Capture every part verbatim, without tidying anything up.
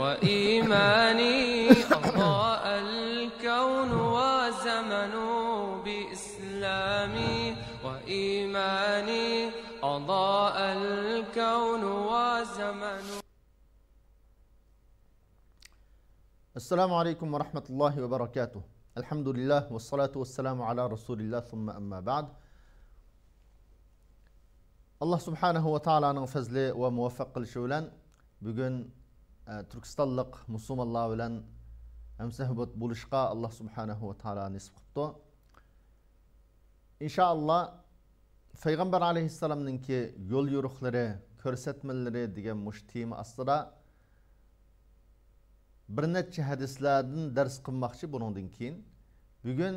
وإيماني أضاء الكون وزمن بإسلامي وإيماني أضاء الكون وزمن. السلام عليكم ورحمة الله وبركاته. الحمد لله والصلاة والسلام على رسول الله ثم أما بعد. ئاللا سۇبھانەھۇ ۋە تائالانىڭ پەزلى ۋە مۇۋەپپەق قىلىشى بىلەن بۈگۈن، ئە، تۈركىستانلىق مۇسۇلمانلار بىلەن ھەمسۆھبەت بولۇشقا ئاللا سۇبھانەھۇ ۋە تائالا نېسىپ قىپتۇ. ئىنشائاللا، پەيغەمبەر ئەلەيھىسسالامنىڭكى يول يورۇقلىرى، كۆرسەتمىلىرى دېگەن مۇشۇ تېما ئاستىدا بىر نەچچە ھەدىسلەردىن دەرس قىلماقچى بۇنىڭدىن كېيىن. بۈگۈن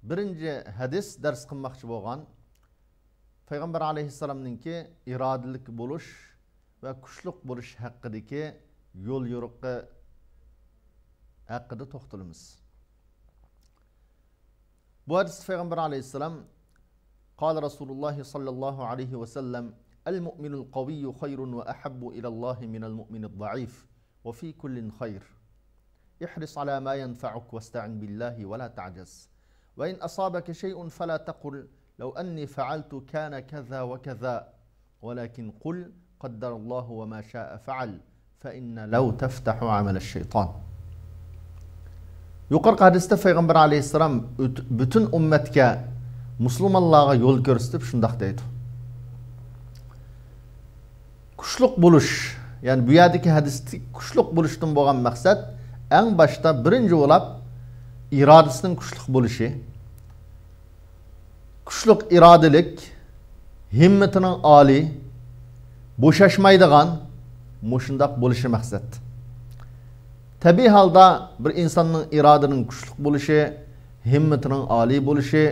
بىرىنچى ھەدىس دەرس قىلماقچى بولغان پەيغەمبەر ئەلەيھىسسالامنىڭكى ئىرادىلىك بولۇش ۋە كۈچلۈك بولۇش ھەققىدىكى يول يورۇقى ھەققىدە توختىلىمىز. بۇ ھەدىستە پەيغەمبەر ئەلەيھىسسالام، قال رسول الله صلى الله عليه وسلم: المؤمن القوي خير وأحب إلى الله من المؤمن الضعيف، وفي كل خير. احرص على ما ينفعك واستعن بالله ولا تعجز. وإن أصابك شيء فلا تقل: لو أني فعلت كان كذا وكذا. ولكن قل: قدر الله وما شاء فعل، فإن لو تفتح عمل الشيطان. يۇقىرىقى ھەدىستە پەيغەمبەر ئەلەيھىسسالام ئۆت-، پۈتۈن ئۈممەتكە، مۇسۇلمانلارغا يول كۆرسىتىپ شۇنداق دەيدۇ. كۈچلۈك بولۇش، يەنى بۇ يەردىكى ھەدىستىكى كۈچلۈك بولۇشتىن بولغان مەقسەت، ئەڭ باشتا بىرىنچى بولاپ ئىرادىسىنىڭ كۈچلۈك بولۇشى، كۈچلۈك ئىرادىلىك، ھىممىتىنىڭ ئالىي، بوشاشمايدىغان مۇشۇنداق بولۇشى مەقسەت. تەبىئىي ھالدا بىر ئىنساننىڭ ئىرادىنىڭ كۈچلۈك بولۇشى، ھىممىتىنىڭ ئالىي بولۇشى،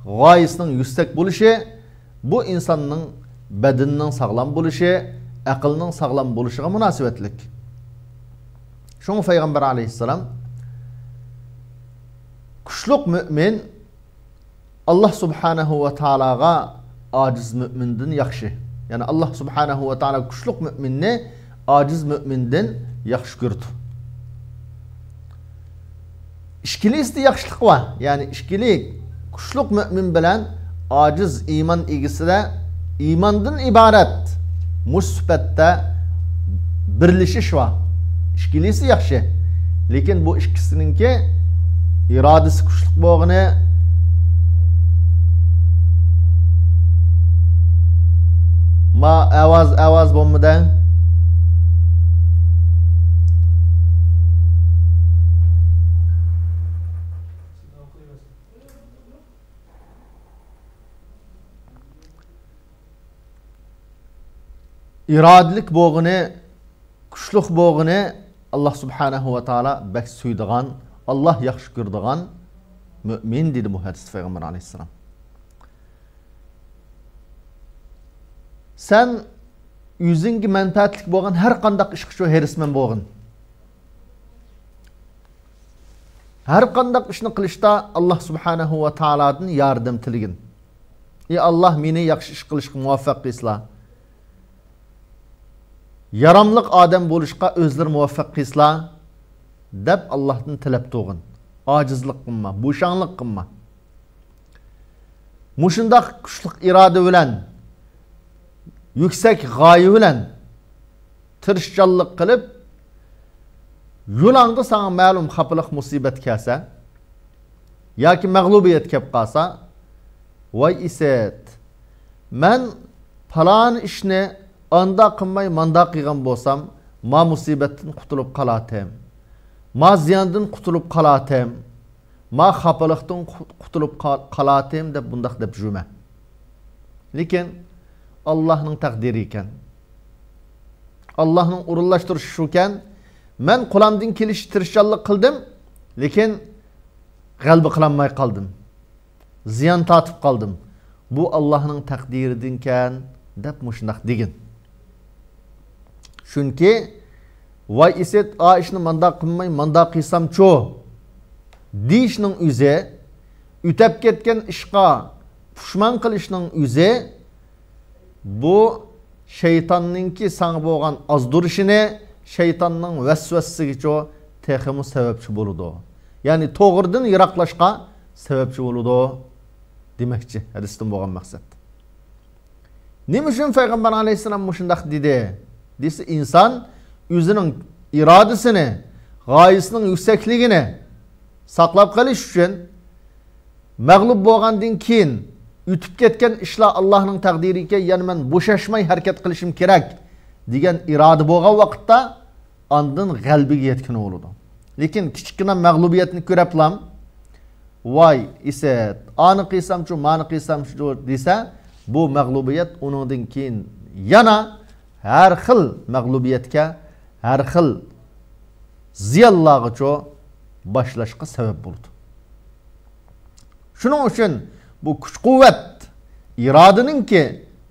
غايىسىنىڭ يۈكسەك بولۇشى، بۇ ئىنساننىڭ بەدىنىنىڭ ساغلام بولۇشى، ئەقلىنىڭ ساغلام بولۇشىغا مۇناسىۋەتلىك. شۇڭا پەيغەمبەر ئەلەيھىسسالام، كۈچلۈك مۆمىن ئاللا سۇبھانەھۇ ۋە تائالاغا ئاجىز مۆمىندىن ياخشى. يەنى ئاللا سۇبھانەھۇ ۋە تائالا كۈچلۈك مۆمىننى ئاجىز مۆمىندىن ياخشى كۆرىدۇ. ئىككىلىسىدە ياخشىلىق بار. يەنى ئىككىلى، كۈچلۈك مۆمىن بىلەن ئاجىز ئىمان ئىگىسىدە ئىماندىن ئىبارەت مۇشۇ سۈپەتتە بىرلىشىش بار. ئىككىلىسى ياخشى. لېكىن بۇ ئىككىسىنىڭكى ئىرادىسى كۈچلۈك بولغىنى، ما ئاۋاز، ئاۋاز بولمىدى. ئىرادىلىك بولغىنى، كۈچلۈك بولغىنى، ئاللا سۇبھانەھۇ ۋە تائالا بەك سۆيىدىغان، ئاللا ياخشى كۆرىدىغان مۆمىن، دېدى بۇ ھەدىستە پەيغەمبەر ئەلەيھىسسالام. سەن ئۆزۈڭگە مەنپەئەتلىك بولغان ھەر قانداق ئىشقا شۇ ھېرىسمەن بولغىن. ھەر قانداق ئىشنى قىلىشتا ئاللا سۇبھانەھۇ ۋە تائالادىن ياردەم تىلىگىن. ئى ئاللا، مېنى ياخشى ئىش قىلىشقا مۇۋەپپەق قىلسىلا، ياراملىق ئادەم بولۇشقا ئۆزلىرى مۇۋەپپەق قىلسىلا، دەپ ئاللاھتىن تىلەپ تۇرغىن. ئاجىزلىق قىلما، بوشاڭلىق قىلما. مۇشۇنداق كۈچلۈك ئىرادە بىلەن، يۈكسەك غايە بىلەن تىرىشچانلىق قىلىپ، يولۇڭدا ساڭا مەلۇم خاپىلىق، مۇسىبەت كەلسە ياكى مەغلۇبىيەت كەپ قالسا، ۋاي ئىسىت، مەن پالان ئىشنى ئاندا قىلماي ماندا قىلغان بولسام، ما مۇسىبەتتىن قۇتۇلۇپ قالاتتىم، ما زىياندىن قۇتۇلۇپ قالاتتىم، ما خاپىلىقتىن قۇ-، قۇتۇلۇپ قا-، قالاتتىم دەپ بۇنداق دەپ يۈرمە. لېكىن ئاللاھنىڭ تەقدىرى ئىكەن. ئاللاھنىڭ ئورۇنلاشتۇرۇشى شۇكەن، مەن قولۇمدىن كېلىشىچە تىرىشچانلىق قىلدىم، لېكىن غەلىبە قىلالماي قالدىم. زىيان تارتىپ قالدىم. بۇ ئاللاھنىڭ تەقدىرىدىنكەن دەپ مۇشۇنداق دېگىن. چۈنكى، ۋاي ئىسىت، ئا ئىشنى مانداق قىلماي مانداق قىلسامچۇ دېيىشنىڭ ئۆزى، ئۆتەپ كەتكەن ئىشقا پۇشمان قىلىشنىڭ ئۆزى، بۇ شەيتاننىڭكى ساڭا بولغان ئازدۇرۇشىنى، شەيتاننىڭ ۋەسۋەسىسىگىچۇ تېخىمۇ سەۋەبچى بولىدۇ. يەنى توغرىدىن يىراقلاشقا سەۋەبچى بولىدۇ دېمەكچى، ھەدىستىن بولغان مەقسەت. نېمە ئۈچۈن پەيغەمبەر ئەلەيھىسسالام مۇشۇنداق دېدى دېسە، ئىنسان ئۆزىنىڭ ئىرادىسىنى، غايىسىنىڭ يۈكسەكلىكىنى ساقلاپ قېلىش ئۈچۈن، مەغلۇپ بولغاندىن كېيىن، ئۆتۈپ كەتكەن ئىشلار ئاللاھنىڭ تەقدىرى ئىكەن، يەنە مەن بوشاشماي ھەرىكەت قىلىشىم كېرەك دېگەن ئىرادە بولغان ۋاقىتتا، ئاندىن غەلىبىگە يەتكىنى بولىدۇ. لېكىن كىچىككىنە مەغلۇبىيەتنى كۆرەپلام، ۋاي ئىسەت، ئانى قىلسامچۇ، مانى قىلسامچۇ دېسە، بۇ مەغلۇبىيەت ئۇنىڭدىن كېيىن يەنە ھەر خىل مەغلۇبىيەتكە، ھەر خىل زىيانلارغىچۇ باشلاشقا سەۋەب بولىدۇ. شۇنىڭ ئۈچۈن بۇ كۈچ-قۇۋۋەت، ئىرادىنىڭكى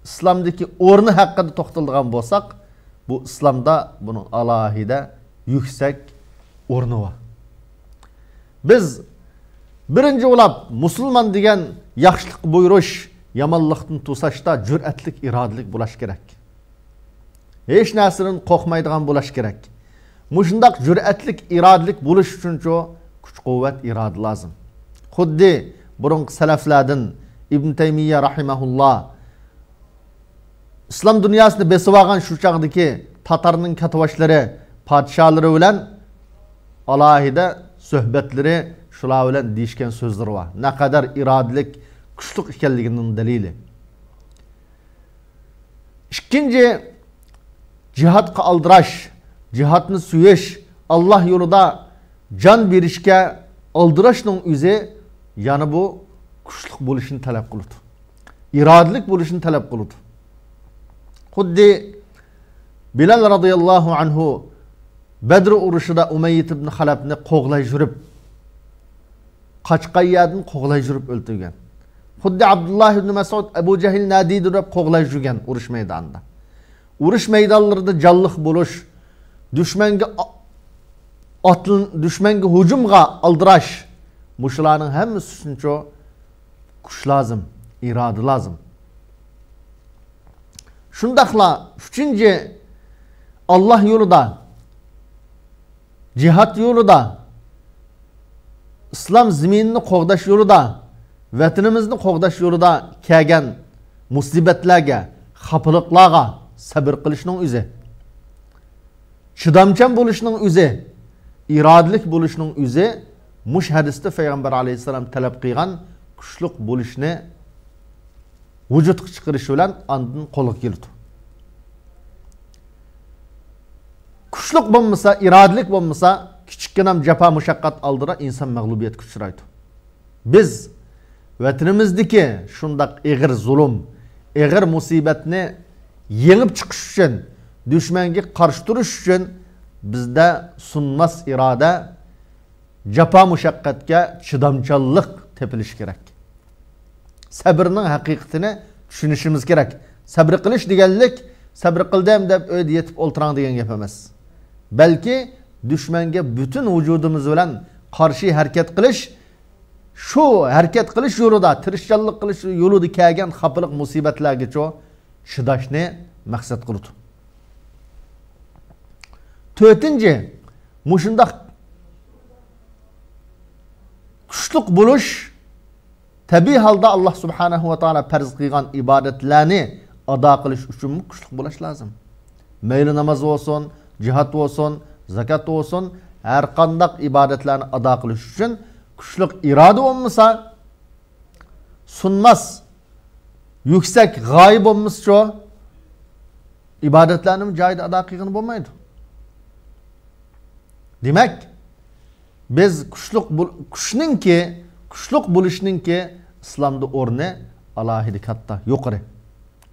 ئىسلامدىكى ئورنى ھەققىدە توختىلىدىغان بولساق، بۇ ئىسلامدا بۇنىڭ ئالاھىدە يۈكسەك ئورنى بار. بىز بىرىنچى بولاپ مۇسۇلمان دېگەن ياخشىلىق بۇيرۇش، يامانلىقتىن توساشتا جۈرئەتلىك، ئىرادىلىك بولاش كېرەك. ھېچ نەرسىدىن قورقمايدىغان بولاش كېرەك. مۇشۇنداق جۈرئەتلىك، ئىرادىلىك بولۇش ئۈچۈنچۇ كۈچ-قۇۋۋەت، ئىرادە لازىم. خۇددى بۇرۇنقى سەلەفلەردىن ئىبن تەيمىيە رەھىمەھۇللا ئىسلام دۇنياسىنى بېسىۋالغان شۇ چاغدىكى تاتارنىڭ كاتتىباشلىرى، پادىشاھلىرى بىلەن ئالاھىدە سۆھبەتلىرى، شۇلار بىلەن دېيىشكەن سۆزلىرى بار. نەقەدەر ئىرادىلىك، كۈچلۈك ئىكەنلىكىنىڭ دەلىلى. ئىككىنچى، جىھادقا ئالدىراش، جىھادنى سۆيۈش، ئاللا يولىدا جان بېرىشكە ئالدىراشنىڭ ئۆزى يەنە بۇ كۈچلۈك بولۇشنى تەلەپ قىلىدۇ. ئىرادىلىك بولۇشنى تەلەپ قىلىدۇ. خۇددى بىلال رازىياللاھۇ ئەنھۇ بەدر ئۇرۇشىدا ئۇمەييە ئىبن خەلەپنى قوغلاي يۈرۈپ، قاچقان يەردىن قوغلاي يۈرۈپ ئۆلتۈرگەن. خۇددى ئابدۇللا ئىبن مەسئۇد، ئەبۇ جەھىل نەدىدۇ دەپ قوغلاي يۈرگەن ئۇرۇش مەيدانىدا. ئۇرۇش مەيدانلىرىدا جانلىق بولۇش، دۈشمەنگە ئا-، ئاتلىن-، دۈشمەنگە ھۇجۇمغا ئالدىراش، مۇشۇلارنىڭ ھەممىسى ئۈچۈنچۇ كۈچ لازىم، ئىرادە لازىم. شۇنداقلا ئۈچىنچى، ئاللا يولىدا، جىھاد يولىدا، ئىسلام زېمىنىنى قوغداش يولىدا، ۋەتىنىمىزنى قوغداش يولىدا كەلگەن مۇسىبەتلەرگە، خاپىلىقلارغا سەبىر قىلىشنىڭ ئۆزى، چىدامچان بولۇشنىڭ ئۆزى، ئىرادىلىك بولۇشنىڭ ئۆزى مۇشۇ ھەدىستە پەيغەمبەر ئەلەيھىسسالام تەلەپ قىلغان كۈچلۈك بولۇشنى ۋۇجۇدقا چىقىرىش بىلەن ئاندىن قولغا كېلىدۇ. كۈچلۈك بولمىسا، ئىرادىلىك بولمىسا، كىچىككىنەم جاپا مۇشەققەت ئالدىدا ئىنسان مەغلۇبىيەتكە ئۇچرايدۇ. بىز ۋەتىنىمىزدىكى شۇنداق ئېغىر زۇلۇم، ئېغىر مۇسىبەتنى يېڭىپ چىقىش ئۈچۈن، دۈشمەنگە قارشى تۇرۇش ئۈچۈن بىزدە سۇنماس ئىرادە، جاپا مۇشەققەتكە چىدامچانلىق تېپىلىشى كېرەك. سەبرنىڭ ھەقىقىتىنى چۈشىنىشىمىز كېرەك. سەبر قىلىش دېگەنلىك، سەبر قىلدىم دەپ ئۆيدە يېتىپ ئولتۇراڭ دېگەن گەپ ئەمەس. بەلكى دۈشمەنگە پۈتۈن ۋۇجۇدىمىز بىلەن قارشى ھەرىكەت قىلىش، شۇ ھەرىكەت قىلىش يولىدا، تىرىشچانلىق قىلىش يولىدا كەلگەن خاپىلىق مۇسىبەتلەرگىچۇ چىداشنى مەقسەت قىلىدۇ. تۆتىنچى، مۇشۇنداق كۈچلۈك بولۇش تەبىئىي ھالدا ئاللا سۇبھانەھۇ ۋە تائالا پەرز قىلغان ئىبادەتلەرنى ئادا قىلىش ئۈچۈنمۇ كۈچلۈك بولۇش لازىم. مەيلى ناماز بولسۇن، جىھاد بولسۇن، زاكات بولسۇن، ھەر قانداق ئىبادەتلەرنى ئادا قىلىش ئۈچۈن كۈچلۈك ئىرادە بولمىسا، سۇنماس يۈكسەك غايە بولمىسىچۇ، ئىبادەتلەرنىمۇ جايىدا ئادا قىلغىلى بولمايدۇ. دېمەك، بىز كۈچلۈك بول-، كۈچنىڭكى، كۈچلۈك بولۇشنىڭكى ئىسلامدا ئورنى ئالاھىدە كاتتا، يۇقىرى.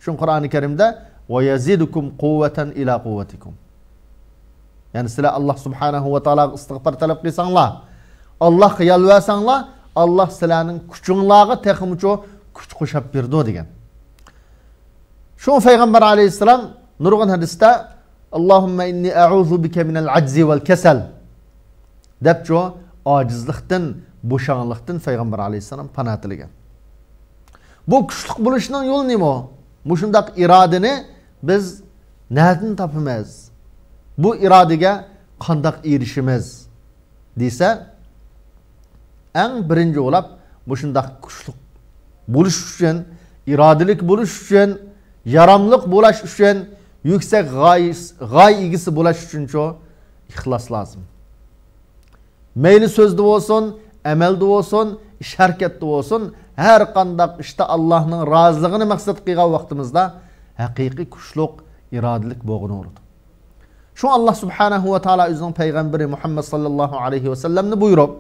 شۇڭا قۇرئانى كەرىمدە، «ۋە يەزىدۇكۇم قۇۋۋەتەن ئىلا قۇۋۋەتىكۇم.» يەنى سىلەر ئاللا سۇبھانەھۇ ۋە تائالاغا ئىستىغپار تەلەپ قىلساڭلار، ئاللاغا يالۋەرسەڭلار، ئاللا سىلەرنىڭ كۈچۈڭلارغا تېخىمۇچۇ كۈچ قوشاپ بېرىدۇ دېگەن. شۇڭا پەيغەمبەر ئەلەيھىسسالام نۇرغۇن ھەدىستە، «ئاللاھۇممە ئىننى ئەئۇزۇ بىكە مىنەل ئەجزى ۋەل كەسەل» دەپچۇ، ئاجىزلىقتىن، بوشاڭلىقتىن پەيغەمبەر ئەلەيھىسسالام پانا تىلىگەن. بۇ كۈچلۈك بولۇشنىڭ يولى نېمە؟ مۇشۇنداق ئىرادىنى بىز نەدىن تاپىمىز؟ بۇ ئىرادىگە قانداق ئېرىشىمىز دېسە، ئەڭ بىرىنچى بولاپ مۇشۇنداق كۈچلۈك بولۇش ئۈچۈن، ئىرادىلىك بولۇش ئۈچۈن، ياراملىق بولاش ئۈچۈن، يۈكسەك غايە، غايە ئىگىسى بولاش ئۈچۈنچۇ ئىخلاس لازىم. مەيلى سۆزدە بولسۇن، ئەمەلدە بولسۇن، ئىش ھەرىكەتتە بولسۇن، ھەر قانداق ئىشتا ئاللاھنىڭ رازىلىقىنى مەقسەت قىلغان ۋاقتىمىزدا ھەقىقىي كۈچلۈك، ئىرادىلىك بولغىلى بولىدۇ. شۇڭا ئاللاھ سۇبھانەھۇ ۋە تائالا ئۆزىنىڭ پەيغەمبىرى مۇھەممەد ساللاللاھۇ ئەلەيھى ۋەسەللەمنى بۇيرۇپ،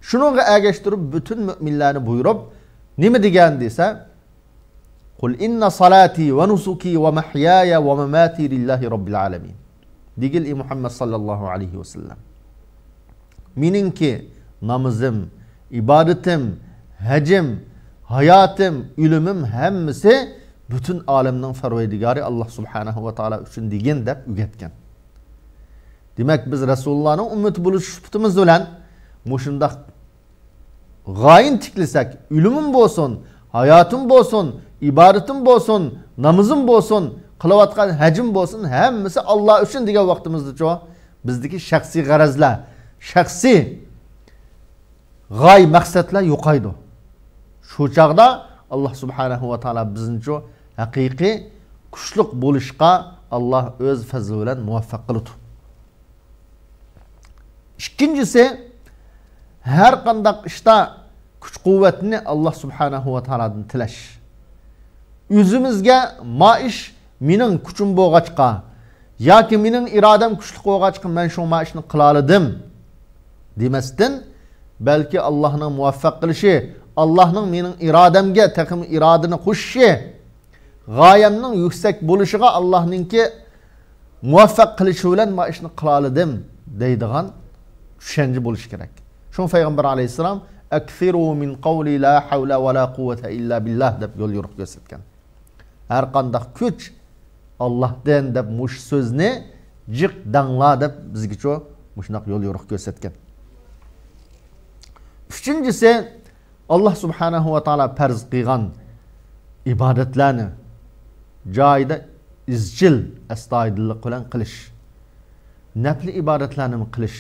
شۇنىڭغا ئەگەشتۈرۈپ پۈتۈن مۆمىنلەرنى بۇيرۇپ، نېمە دېگەن دېسە، قل إن صلاتي ونسكي ومحياي ومماتي لله رب العالمين. دېگىل، ئى مۇھەممەد ساللاللاھۇ ئەلەيھى ۋەسەللەم، مېنىڭكى نامىزىم، ئىبادىتىم، ھەجىم، ھاياتىم، ئۆلۈمۈم ھەممىسى پۈتۈن ئالەمنىڭ پەرۋەردىگارى ئاللاھ سۇبھانەھۇ ۋە تائالا ئۈچۈن دېگىن دەپ ئۆگەتكەن. دېمەك، بىز رەسۇلۇللاھنىڭ ئۈممىتى بولۇش سۈپىتىمىز بىلەن مۇشۇنداق غايىنى تىكلىسەك، ئۆلۈمۈم بولسۇن، ھاياتىم بولسۇن، ئىبادىتىم بولسۇن، نامىزىم بولسۇن، قىلىۋاتقان ھەجىم بولسۇن، ھەممىسى ئاللاھ ئۈچۈن دېگەن ۋاقتىمىزدىچۇ، بىزدىكى شەخسىي غەرەزلەر، شەخسىي غايە مەقسەتلەر يوقايدۇ. شۇ چاغدا ئاللاھ سۇبھانەھۇ ۋە تائالا بىزنىچۇ ھەقىقىي كۈچلۈك بولۇشقا ئاللاھ ئۆز پەزلى بىلەن مۇۋەپپەق قىلىدۇ. ئىككىنچىسى، ھەر قانداق ئىشتا كۈچ-قۇۋۋەتنى ئاللاھ سۇبھانەھۇ ۋە تائالادىن تىلەش. ئۆزىمىزگە ما ئىش مېنىڭ كۈچۈم بولغاچقا ياكى مېنىڭ ئىرادەم كۈچلۈك بولغاچقا مەن شۇ ما ئىشنى قىلالىدىم دېمەستىن، بەلكى ئاللاھنىڭ مۇۋەپپەق قىلىشى، ئاللاھنىڭ مېنىڭ ئىرادەمگە تېخىمۇ ئىرادىنى قوشۇشى، غايەمنىڭ يۈكسەك بولۇشىغا ئاللاھنىڭكى مۇۋەپپەق قىلىشى بىلەن ما ئىشنى قىلالىدىم دەيدىغان چۈشەنچە بولۇشى كېرەك. شۇڭا پەيغەمبەر ئەلەيھىسسالام، «أكثروا من قولي لا حول ولا قوة إلا بالله» دەپ يول يورۇق كۆرسەتكەن. ھەر قانداق كۈچ ئاللاھتىن دەپ مۇشۇ سۆزنى جىق دەڭلار دەپ بىزگىچۇ مۇشۇنداق يول يورۇق كۆرسەتكەن. ئۈچىنچىسى، ئاللاھ سۇبھانەھۇ ۋە تائالا پەرز قىلغان ئىبادەتلەرنى جايىدا ئىزچىل، ئەستايىدىللىق بىلەن قىلىش. نەپلى ئىبادەتلەرنىمۇ قىلىش.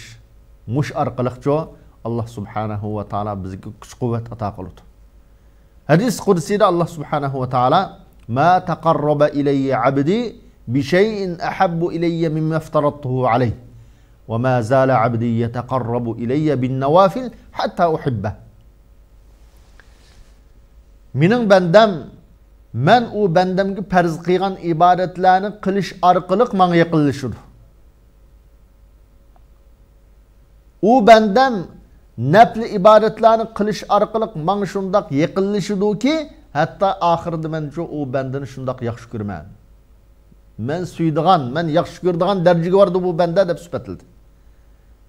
مۇشۇ ئارقىلىقچۇ ئاللاھ سۇبھانەھۇ ۋە تائالا بىزگە كۈچ-قۇۋۋەت ئاتا قىلىدۇ. ھەدىس قۇدسىيدا ئاللاھ سۇبھانەھۇ ۋە تائالا، «ما تقرب إلي عبدي بشيء أحب إلي مما افترضته عليه، وما زال عبدي يتقرب إلي بالنوافل حتى أحبه.» مېنىڭ بەندەم، مەن ئۇ بەندەمگە پەرز قىلغان ئىبادەتلەرنى قىلىش ئارقىلىق ماڭا يېقىنلىشىدۇ. ئۇ بەندەم نەپلى ئىبادەتلەرنى قىلىش ئارقىلىق ماڭا شۇنداق يېقىنلىشىدۇكى، ھەتتا ئاخىرىدا مەنچۇ ئۇ بەندىنى شۇنداق ياخشى كۆرىمەن. مەن سۆيىدىغان، مەن ياخشى كۆرىدىغان دەرىجىگە باردى بۇ بەندە دەپ سۈپەتلىدى.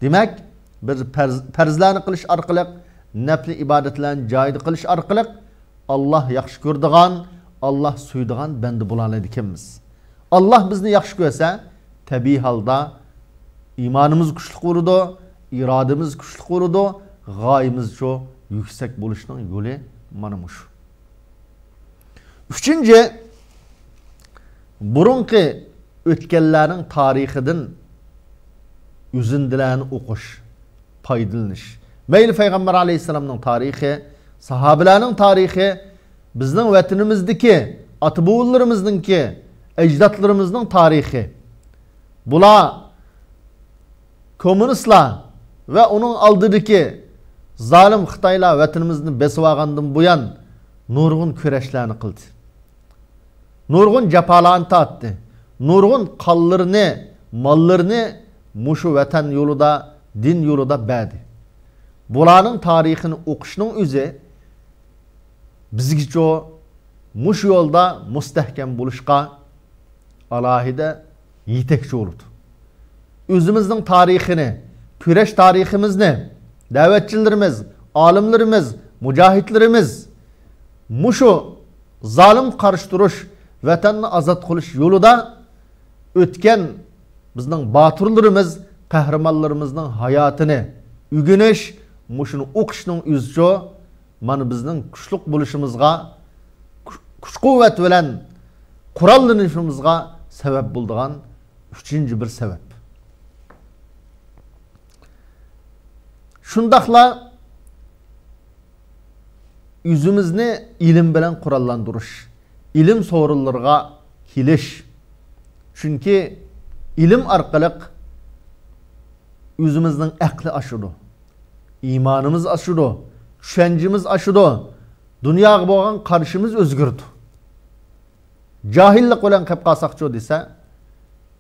دېمەك، بىز پەرز، پەرزلەرنى قىلىش ئارقىلىق، نەپلى ئىبادەتلەرنى جايىدا قىلىش ئارقىلىق، ئاللاھ ياخشى كۆرىدىغان، ئاللاھ سۆيىدىغان بەندە بولالايدىكەنمىز. ئاللاھ بىزنى ياخشى كۆرسە، تەبىئىي ھالدا ئىمانىمىز كۈچلۈك بولىدۇ، ئىرادىمىز كۈچلۈك بولىدۇ، غايىمىزچۇ يۈكسەك بولۇشنىڭ يولى مانا مۇشۇ. ئۈچىنچى، بۇرۇنقى ئۆتكەنلەرنىڭ تارىخىدىن ئۈزۈندىلەرنى ئوقۇش، پايدىلىنىش. مەيلى پەيغەمبەر ئەلەيھىسسالامنىڭ تارىخى، ساھابىلەرنىڭ تارىخى، بىزنىڭ ۋەتىنىمىزدىكى ئاتا-بوۋىلىرىمىزنىڭكى، ئەجدادلىرىمىزنىڭ تارىخى. بۇلار كوممۇنىستلار ۋە ئۇنىڭ ئالدىدىكى زالىم خىتايلار ۋەتىنىمىزنى بېسىۋالغاندىن بۇيان نۇرغۇن كۈرەشلەرنى قىلدى. نۇرغۇن جاپالارنى تارتتى. نۇرغۇن قانلىرىنى، ماللىرىنى مۇشۇ ۋەتەن يولىدا، دىن يولىدا بەردى. بۇلارنىڭ تارىخىنى ئوقۇشنىڭ ئۆزى بىزگىچۇ مۇشۇ يولدا مۇستەھكەم بولۇشقا ئالاھىدە يېتەكچى بولىدۇ. ئۆزىمىزنىڭ تارىخىنى، كۈرەش تارىخىمىزنى، دەۋەتچىلىرىمىز، ئالىملىرىمىز، مۇجاھىدلىرىمىز مۇشۇ زالىم قارشى تۇرۇش، ۋەتەننى ئازاد قىلىش يولىدا ئۆتكەن بىزنىڭ باتۇرلىرىمىز، قەھرىمانلىرىمىزنىڭ ھاياتىنى ئۆگىنىش، مۇشۇنى ئوقۇشنىڭ ئۆزىچۇ مانا بىزنىڭ كۈچلۈك بولۇشىمىزغا، كۈ-، كۈچ-قۇۋۋەت بىلەن قوراللىنىشىمىزغا سەۋەب بولىدىغان ئۈچىنچى بىر سەۋەب. شۇنداقلا ئۆزىمىزنى ئىلىم بىلەن قوراللاندۇرۇش، ئىلىم سورۇنلىرىغا كېلىش. چۈنكى ئىلىم ئارقىلىق ئۆزىمىزنىڭ ئەقلى ئاشىدۇ، ئىمانىمىز ئاشىدۇ، چۈشەنچىمىز ئاشىدۇ، دۇنياغا بولغان قارىشىمىز ئۆزگىرىدۇ. جاھىللىق بىلەن قېلىپ قالساقچۇ دېسە،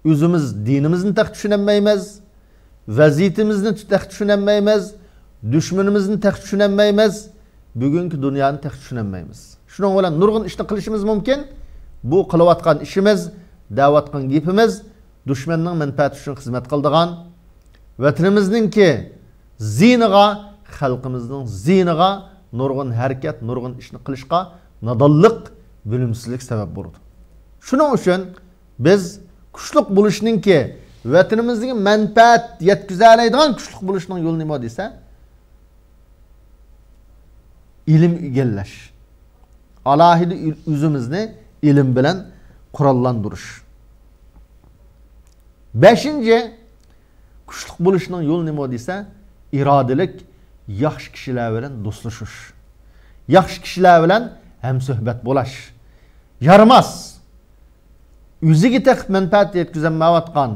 ئۆزىمىز دىنىمىزنى تېخى چۈشىنەلمەيمىز، ۋەزىيىتىمىزنى تېخى چۈشىنەلمەيمىز، دۈشمىنىمىزنى تېخى چۈشىنەلمەيمىز، بۈگۈنكى دۇنيانى تېخى چۈشىنەلمەيمىز. شۇنىڭ بىلەن نۇرغۇن ئىشنى قىلىشىمىز مۇمكىن. بۇ قىلىۋاتقان ئىشىمىز، دەۋاتقان گېپىمىز دۈشمەننىڭ مەنپەئەتى ئۈچۈن خىزمەت قىلىدىغان، ۋەتىنىمىزنىڭكى زىيىنىغا، خەلقىمىزنىڭ زىيىنىغا نۇرغۇن ھەرىكەت، نۇرغۇن ئىشنى قىلىشقا نادانلىق، بىلىمسىزلىك سەۋەب بولىدۇ. شۇنىڭ ئۈچۈن بىز كۈچلۈك بولۇشنىڭكى، ۋەتىنىمىزدىكى مەنپەئەت يەتكۈزەلەيدىغان كۈچلۈك بولۇشنىڭ يولى نېمە دېسە، ئىلىم ئىگىلەش. ئالاھىدە ئۆ-، ئۆزىمىزنى ئىلىم بىلەن قوراللاندۇرۇش. بەشىنچى، كۈچلۈك بولۇشنىڭ يولى نېمە دېسە، ئىرادىلىك، ياخشى كىشىلەر بىلەن دوستلىشىش. ياخشى كىشىلەر بىلەن ھەمسۆھبەت بولاش. يارىماس، ئۆزىگە تېخى مەنپەئەت يەتكۈزەلمەيۋاتقان،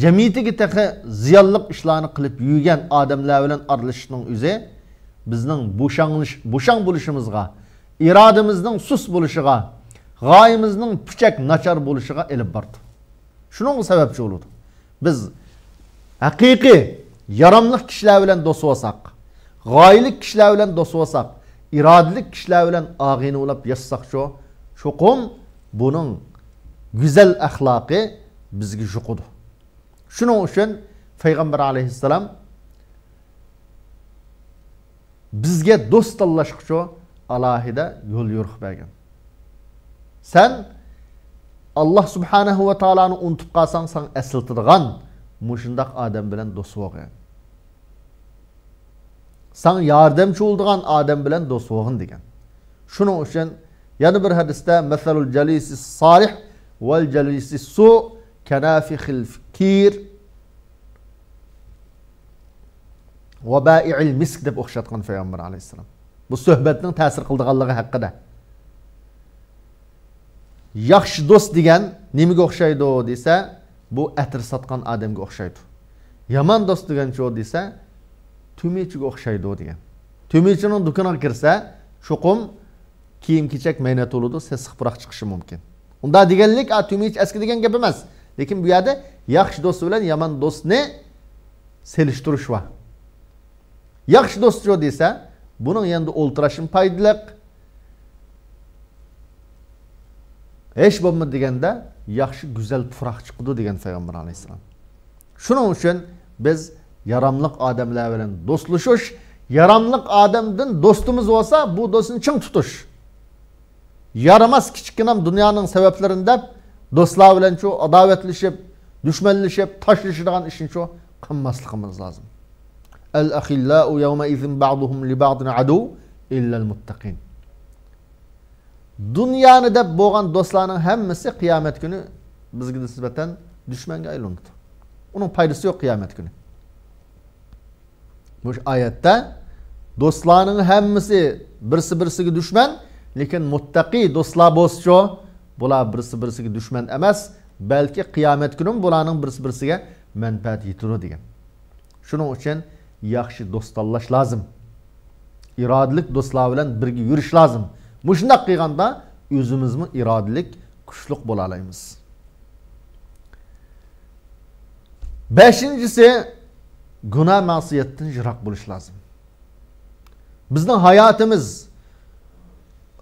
جەمئىيىتىگە تېخى زىيانلىق ئىشلارنى قىلىپ يۈرگەن ئادەملەر بىلەن ئارىلىشىشنىڭ ئۆزى بىزنىڭ بوشاڭلىش-، بوشاڭ بولۇشىمىزغا، ئىرادىمىزنىڭ سۇس بولۇشىغا، غايىمىزنىڭ پۈچەك، ناچار بولۇشىغا ئېلىپ بارىدۇ. شۇنىڭغا سەۋەبچى بولىدۇ. بىز ھەقىقىي ياراملىق كىشىلەر بىلەن دوست بولساق، غايىلىك كىشىلەر بىلەن دوست بولساق، ئىرادىلىك كىشىلەر بىلەن ئاغىنە بولاپ ياشىساقچۇ، چوقۇم بۇنىڭ گۈزەل ئەخلاقى بىزگە يۇقىدۇ. شۇنىڭ ئۈچۈن پەيغەمبەر ئەلەيھىسسالام بىزگە دوست تاللاشقىچۇ ئالاھىدە يول يورۇق بەرگەن. سەن ئاللا سۇبھانەھۇ ۋە تائالانى ئۇنتۇپ قالساڭ، ساڭا ئەسلىتىدىغان مۇشۇنداق ئادەم بىلەن دوست بولغىن. ساڭا ياردەمچى بولىدىغان ئادەم بىلەن دوست بولغىن دېگەن. شۇنىڭ ئۈچۈن يەنە بىر ھەدىستە، مەسەلۇل جەلىسىس سالىھ ۋەل جەلىسىس سۇ كەنافىخىل كىر ۋە بائىئىل مىسك دەپ ئوخشاتقان پەيغەمبەر ئەلەيھىسسالام. بۇ سۆھبەتنىڭ تەسىر قىلىدىغانلىقى ھەققىدە. ياخشى دوست دېگەن نېمىگە ئوخشايدۇ دېسە، بۇ ئەتىر ساتقان ئادەمگە ئوخشايدۇ. يامان دوست دېگەنچۇ دېسە، تۈمىچىگە ئوخشايدۇ دېگەن. تۈمىچىنىڭ دۇكىنىغا كىرسە، چوقۇم كىيىم-كېچەك مەينەت بولىدۇ، سېسىق پۇراق چىقىشى مۇمكىن. ئۇنداق دېگەنلىك، ئا، تۈمىچى ئەسكى دېگەن گەپ ئەمەس. لېكىن بۇ يەردە ياخشى دوست بىلەن يامان دوستنى سېلىشتۇرۇش بار. ياخشى دوستچۇ دېسە، بۇنىڭ يېنىدا ئولتۇرۇشىمۇ پايدىلىق. ھېچ بولمىدى دېگەندە، ياخشى، گۈزەل پۇراق چىقىدۇ دېگەن پەيغەمبەر ئەلەيھىسسالام. شۇنىڭ ئۈچۈن بىز ياراملىق ئادەملەر بىلەن دوستلىشىش، ياراملىق ئادەمدىن دوستىمىز بولسا، بۇ دوستنى چىڭ تۇتۇش. يارىماس كىچىككىنەم دۇنيانىڭ سەۋەبلىرىنى دەپ، دوستلار بىلەنچۇ ئاداۋەتلىشىپ، دۈشمەنلىشىپ، تاشلىشىدىغان ئىشنىچۇ قىلماسلىقىمىز لازىم. الأخلاء يومئذ بعضهم لبعض عدو إلا المتقين. دۇنيانى دەپ بولغان دوستلارنىڭ ھەممىسى قىيامەت كۈنى بىزگە نىسبەتەن دۈشمەنگە ئايلىنىدۇ. ئۇنىڭ پايدىسى يوق قىيامەت كۈنى. مۇشۇ ئايەتتە دوستلارنىڭ ھەممىسى بىرسى-بىرسىگە دۈشمەن، لېكىن مۇتتەقىي دوستلار بولسىچۇ، بۇلار بىرسى-بىرسىگە دۈشمەن ئەمەس، بەلكى قىيامەت كۈنىمۇ بۇلارنىڭ بىرسى-بىرسىگە مەنپەئەت يېتىدۇ دېگەن. شۇنىڭ ئۈچۈن ياخشى دوست تاللاش لازىم. ئىرادىلىك دوستلار بىلەن بىرگە يۈرۈش لازىم. مۇشۇنداق قىلغاندا ئۆزىمىزمۇ ئىرادىلىك، كۈچلۈك بولالايمىز. بەشىنچىسى، گۇناھ مەسىيەتتىن يىراق بولۇش لازىم. بىزنىڭ ھاياتىمىز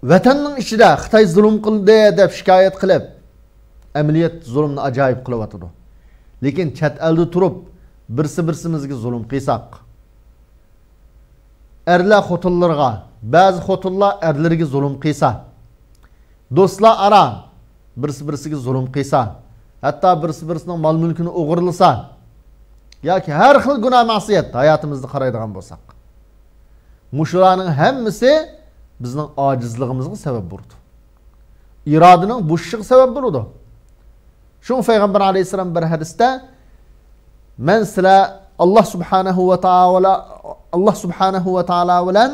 ۋەتەننىڭ ئىچىدە خىتاي زۇلۇم قىلدى دەپ شىكايەت قىلىپ، ئەمەلىيەت زۇلۇمنى ئاجايىپ قىلىۋاتىدۇ. لېكىن چەت ئەلدە تۇرۇپ بىرسى بىرسىمىزگە زۇلۇم قىلساق، ئەرلەر خوتۇنلىرىغا، بەزى خوتۇنلار ئەرلىرىگە زۇلۇم قىلسا، دوستلار ئارا بىرسى بىرسىگە زۇلۇم قىلسا، ھەتتا بىرسى بىرسىنىڭ مال مۈلكىنى ئوغرىلىسا، ياكى ھەر خىل گۇناھ مەسىيەت ھاياتىمىزدا قارايدىغان بولساق، مۇشۇلارنىڭ ھەممىسى بىزنىڭ ئاجىزلىقىمىزغا سەۋەب بولىدۇ. ئىرادىنىڭ بوشىشىغا سەۋەب بولىدۇ. شۇڭا پەيغەمبەر ئەلەيھىسسالام بىر ھەدىستە، مەن سىلەر ئاللا سۇبھانەھۇ ۋە تائالا، ئاللا سۇبھانەھۇ ۋە تائالا بىلەن،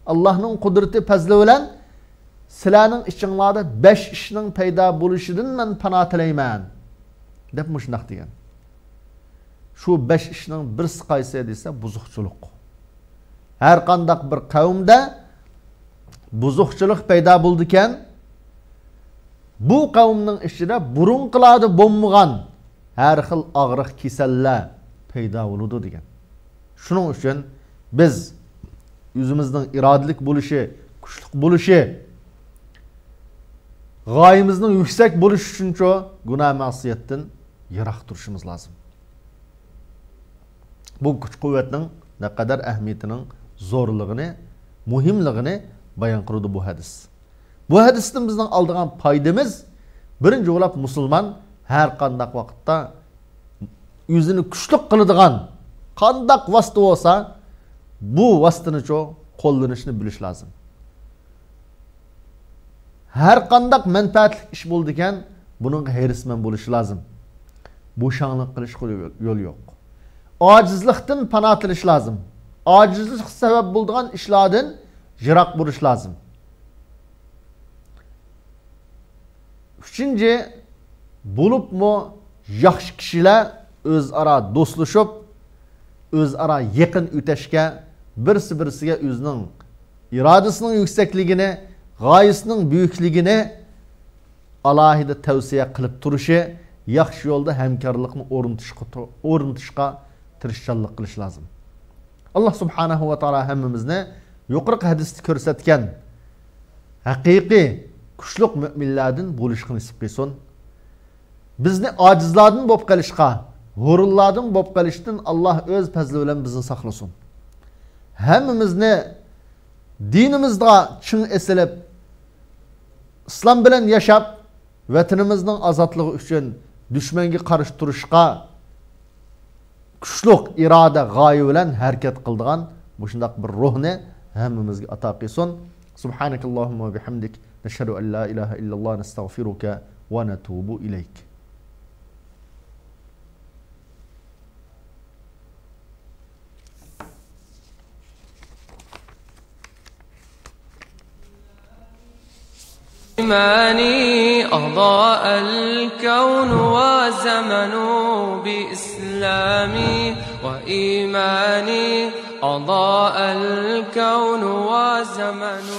ئاللانىڭ قۇدرىتى، پەزلى بىلەن سىلەرنىڭ ئىچىڭلاردا بەش ئىشنىڭ پەيدا بولۇشىدىن مەن پانا تىلەيمەن، دەپ مۇشۇنداق دېگەن. شۇ بەش ئىشنىڭ بىرسى قايسى دېسە، بۇزۇقچىلىق. ھەر قانداق بىر قەۋمدە بۇزۇقچىلىق پەيدا بولىدىكەن، بۇ قەۋمنىڭ ئىچىدە بۇرۇنقىلاردا بولمىغان ھەر خىل ئاغرىق، كېسەللەر پەيدا بولىدۇ دېگەن. شۇنىڭ ئۈچۈن بىز ئۆزىمىزنىڭ ئىرادىلىك بولۇشى، كۈچلۈك بولۇشى، غايىمىزنىڭ يۈكسەك بولۇشى ئۈچۈنچۇ گۇناھ مەسىيەتتىن يىراق تۇرۇشىمىز لازىم. بۇ كۈچ-قۇۋۋەتنىڭ نەقەدەر ئەھمىيىتىنىڭ زورلۇقىنى، مۇھىملىقىنى بايان قىلىدۇ بۇ ھەدىس. بۇ ھەدىستىن بىزنىڭ ئالىدىغان پايدىمىز، بىرىنچى بولاپ، مۇسۇلمان ھەر قانداق ۋاقىتتا ئۆزىنى كۈچلۈك قىلىدىغان قانداق ۋاسىتە بولسا، بۇ ۋاسىتىنىچۇ قوللىنىشنى بىلىش لازىم. ھەر قانداق مەنپەئەتلىك ئىش بولىدىكەن، بۇنىڭغا ھېرىسمەن بولۇش لازىم. بوشاڭلىق قىلىشقا يول، يول يوق. ئاجىزلىقتىن پانا تىلىش لازىم. ئاجىزلىق سەۋەب بولىدىغان ئىشلاردىن يىراق بولۇش لازىم. ئۈچىنچى، بولۇپمۇ ياخشى كىشىلەر ئۆزئارا دوستلىشىپ، ئۆزئارا يېقىن ئۆتەشكە، بىرسى-بىرسىگە ئۆزىنىڭ ئىرادىسىنىڭ يۈكسەكلىكىنى، غايىسىنىڭ بۈيۈكلۈكىنى ئالاھىدە تەۋسىيە قىلىپ تۇرۇشى، ياخشى يولدا ھەمكارلىقنى ئورنىتىشقا، ئورنىتىشقا تىرىشچانلىق قىلىش لازىم. ئاللا سۇبھانەھۇ ۋە تائالا ھەممىمىزنى يۇقىرىقى ھەدىستە كۆرسەتكەن ھەقىقىي كۈچلۈك مۆمىنلەردىن بولۇشقا نېسىپ قىلسۇن. بىزنى ئاجىزلاردىن بولۇپ قېلىشقا، ھۇرۇنلاردىن بولۇپ قېلىشتىن ئاللا ئۆز پەزلى بىلەن بىزنى ساقلىسۇن. ھەممىمىزنى دىنىمىزغا چىڭ ئېسىلىپ، ئىسلام بىلەن ياشاپ، ۋەتىنىمىزنىڭ ئازادلىقى ئۈچۈن دۈشمەنگە قارشى تۇرۇشقا كۈچلۈك ئىرادە، غايە بىلەن ھەرىكەت قىلىدىغان مۇشۇنداق بىر روھنى ھەممىمىزگە ئاتا قىلسۇن. سبحانك اللهم وبحمدك، نشهد أن لا إله إلا الله، نستغفرك ونتوب إليك. إيماني أضاء الكون وزمن بإسلامي، وإيماني أضاء الكون وزمن.